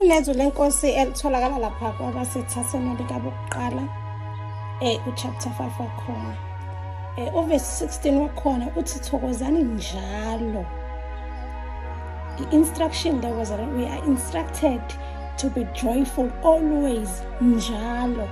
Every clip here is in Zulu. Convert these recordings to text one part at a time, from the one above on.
Kunezwi lenkosi elitholakala lapha kwabaseThesalonika bokuqala uchapter 5 wakhona. Uverse 16 wakhona uthi thokozani njalo. I-instruction there was, we are instructed to be joyful always, njalo.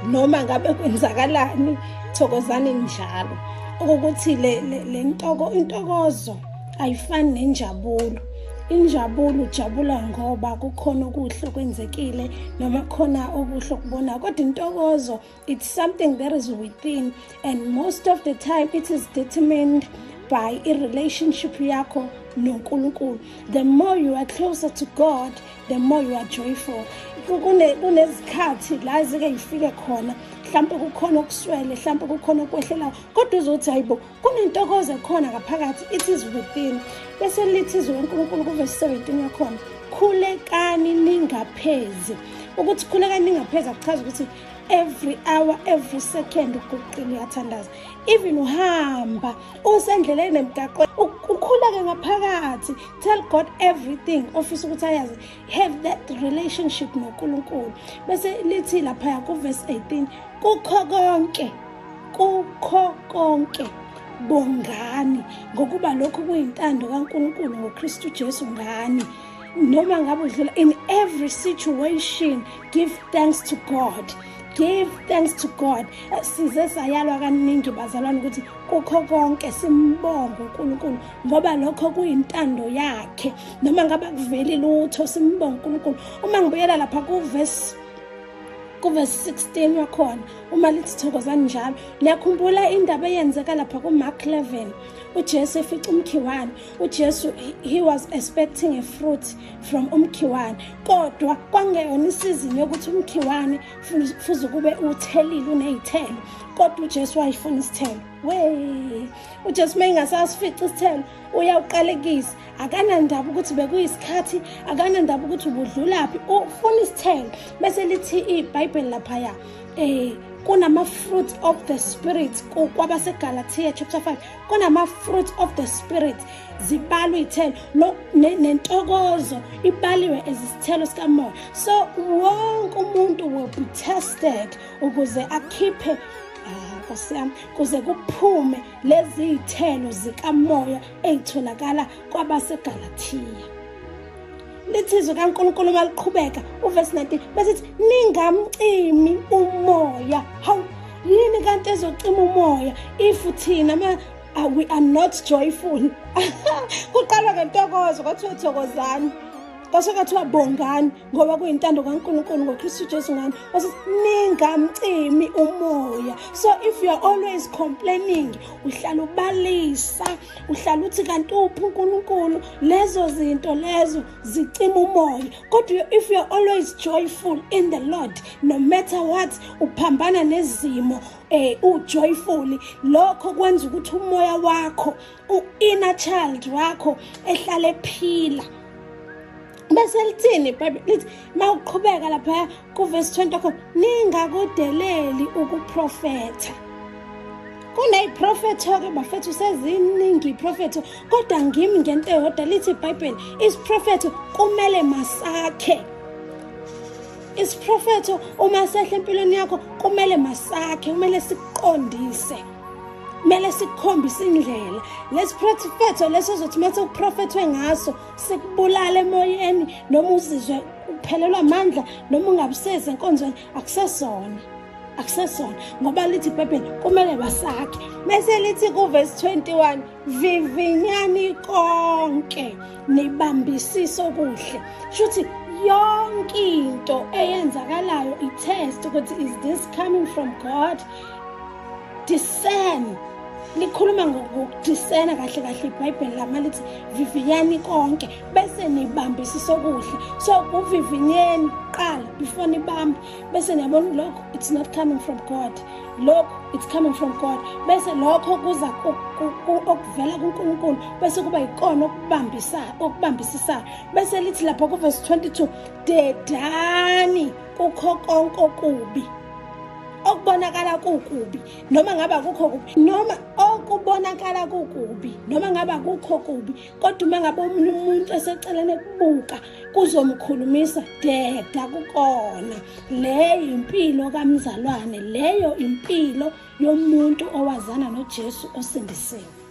Noma ngabe kwenzakalani, thokozani njalo. Ukuthi le ntoko, intokozo ayifani nenjabulo. Injabulo ujabula ngoba kukhona okuhle okwenzekile noma khona okuhle okubonayo, kodwa intokozo, it's something that is within, and most of the time it is determined by i-relationship yakho noNkulunkulu. The more you are closer to God, the more you are joyful. Kunezikhathi la zike yifike khona, mhlawumbe kukhona okuswele, mhlawumbe kukhona okwehlelayo, kodwa uzothi, "Hayibo, kunentokozo ekhona ngaphakathi." It is within. Bese lithi izwi kaNkulunkulu kuvesi 17 yakhona, "Khulekani ningaphezi." Ukuthi khulekani ningaphezi akuchaza ukuthi every hour, every second uguqile uyathandaza. Even uhamba usendleleni emgaqweni, ukhuleke ngaphakathi. Tell God everything ofisa ukuthi ayazi. Have that relationship noNkulunkulu. Bese lithi laphaya kuvesi 18, "Kukho konke, kukho konke bongani, ngokuba lokhu kuyintando kaNkulunkulu ngoKristu Jesu ngani." Noma ngabe udlula in every situation, give thanks to God, give thanks to God. Size sayalwa kaningi, bazalwane, ukuthi kukho konke simbonge uNkulunkulu, ngoba lokho kuyintando yakhe. Noma ngabe akuveli lutho, simbonge uNkulunkulu. Uma ngibuyela lapha kuvesi 16 wakhona, uma lithi thokozani njalo, niyakhumbula indaba eyenzeka lapha kuMark 11, uJesu efica umkhiwane. UJesu, he was expecting a fruit from umkhiwane, kodwa kwangeyona isizini yokuthi umkhiwane fuze kube uthelile, uney'thelo, kodwa uJesu wayefuna isithelo. We uJesu uma engasasifici isithelo, uyawuqalekisa. Akanandaba ukuthi bekuyisikhathi, akanandaba ukuthi ubudlulaphi, ufuna isithelo. Bese lithi iBhayibheli laphaya, kunama-fruit of the Spirit, kwabaseGalathiya chapter 5, kunama-fruit of the Spirit, zibalwa iy'thelo nentokozo ibaliwe as isithelo sikamoya. So wonke umuntu will be tested ukuze akhiphe, ah, Nkosi yami, kuze kuphume lezi y'thelo zikamoya ey'tholakala kwabaseGalathiya. Lithi izwi kaNkulunkulu uma liqhubeka uvesi 19, besithi ningamcimi umoya. Hawu, yini kanti ezocima umoya if thina ma we are not joyful? Kuqalwa ngentokozo, kwathiwa thokozani, kwase kwathiwa bongani, ngoba kuyintando kaNkulunkulu ngoKristu Jesu ngani. Wasithi ningamcimi umoya. So if you are always complaining, uhlala ubalisa, uhlala uthi kanti uphi uNkulunkulu, lezo zinto lezo zicima umoya. Kodwa if you are always joyful in the Lord, no matter what, uphambana nezimo, ujoyful, lokho kwenza ukuthi umoya wakho, u-inner child wakho, ehlale ephila. Bese lithini iBhayibheli? Lithi mawuqhubeka lapha kuvesi 20 wakho, "Ningakudeleli ukuprofetha." Kuneyiprofetho-ke bafethu, seziningi iy'profetho, kodwa ngimi ngento eyodwa. Lithi iBhayibheli isiprofetho kumele masakhe. Isiprofetho uma sehla empilweni yakho, kumele masakhe, kumele sikuqondise, kumele sikukhombise indlela. Lesi profetho leso ozothi mase uprofethwe ngaso sikubulala emoyeni, noma uzizwe uphelelwa amandla, noma ungabusezi enkonzweni, akusesona, akusesona, ngoba lithi iBhayibheli kumele basakhe. Bese lithi kuvesi 21, "Vivinyani konke, nibambisise okuhle." Shuthi yonke into eyenzakalayo, i-test ukuthi is this coming from God? Discern. Likhuluma ngokudiscena kahle kahle iBhayibheli lama lithi vivinyani konke bese nibambisisa okuhle. So kuvivinyeni qala before nibambe, bese niyabona lokho, it's not coming from God, lokho it's coming from God. Bese lokho kuza okuvela kuNkulunkulu, bese kuba yikona okubambisa, okubambisisayo. Bese lithi lapha kuvesi 22, "Dedani kukho konke okubi." Okubonakala kukubi noma ngabe akukho kubi, noma okubonakala kukubi noma ngabe akukho kubi, kodwa uma ngabe omunye umuntu eseceleni ekubuka kuzomkhulumisa, deda kukona. Leyo impilo kamzalwane, leyo impilo yomuntu owazana noJesu osindisiwe.